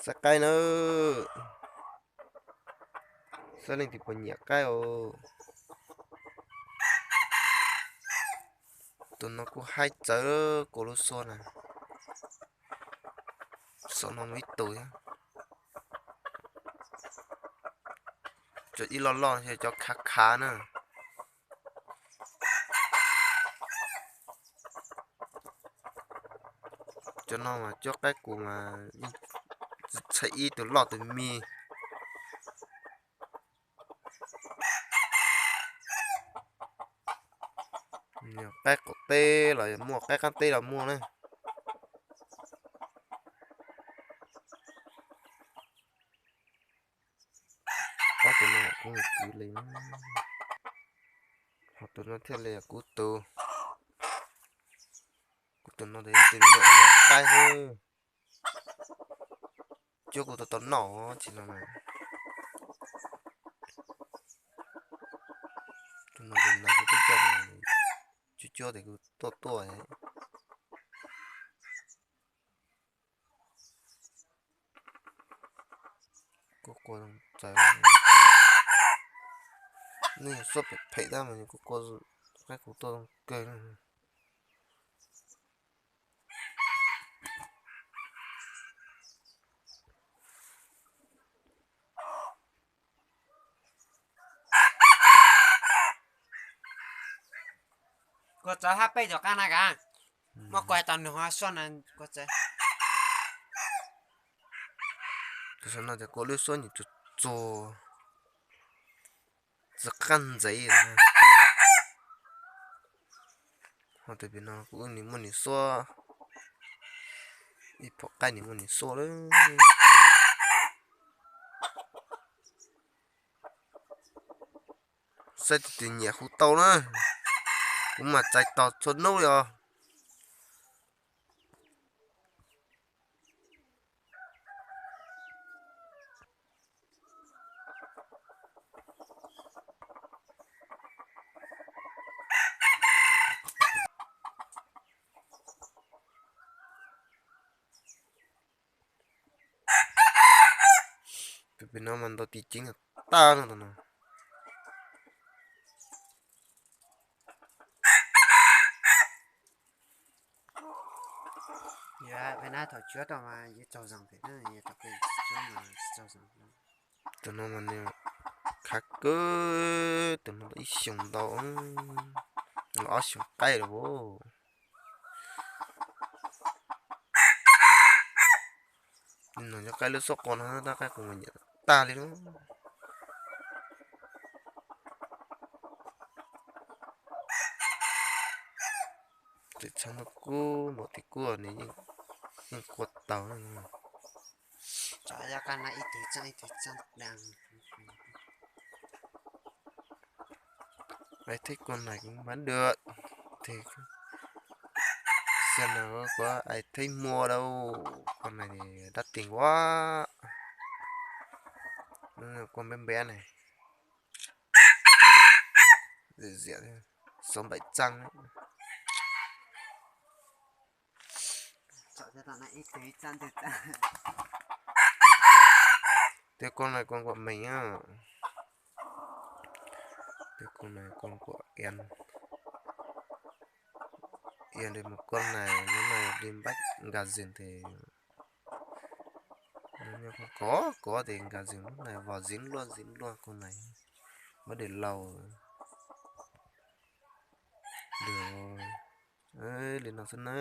Tais qaib na. Saib leej twg puas nyiam qaib os. Tus no kuj haib txawv, kuv lub suab na. Saum no muaj ib tug thiab. Cov ib loj loj yog cov khav khav na. Cov no mas cov qaib qus mas txhais ib tug loj tug me. Qaib qaum teb los muaj, qaib qab teb los muaj na. Ob tus no kuv kwv li, ho tus no thiaj li kuv tus. Kuv tus no tes ib tug me nyuam qaib xwb. Cuab kuv tau tau noj tsis no. Tus no tes no kuv twb coj, cuab cuab tes kuv tuaj tuaj. Kuj qua txawv, nej xuab phem phem tab mas kuj qua, qaib kuv tuaj zoo kawg. Kuv txawv hab peb cov qab na ka, muab kuv hais tau nws ho soj na, kuv txawv. Tus saum no tias kuv lub suab nyuam tsuag tsuag, txawv qab ntxeev. Ho tus pem no kuv wb nws muaj nws xuab, ib phom qaib nws muaj nws xuab lawm. Saib tus twg nyiam hu tau na, kuv mam txais tos txhua hnub li os. Tus pem no mas ntau tis ceev tag no tus no. Yog peb nab thaum cuab tau mas yuav tsaug zog pem, thaum peb cuab mas tsis tsaug zog. Tus no mas nws khav kawg, tus no tau ib xyoos ntau, los ob xyoos qaib lawm. No cov qaib lub xuab qo no tab qaib qus mas nyiam tag li lawm. Tes txhab ntuj kub npaum tis kub nws yeej qua tau. Ai theb con này cũng bán được. Thì xem nào có ai thấy mua đâu. Con này thì đắt tiền quá. Con bé bé này. Rẻ rẻ thôi. Sáu bảy trăm đấy. Thế con này con của mình á. Thế con này con của em. Em đây một con này, nếu mà đi bắt gà rừng thì nó không có, có thì gà rừng lúc này vào dính luôn, dính luôn con này. Mới để lâu. Được rồi. Ê, li no xwb na.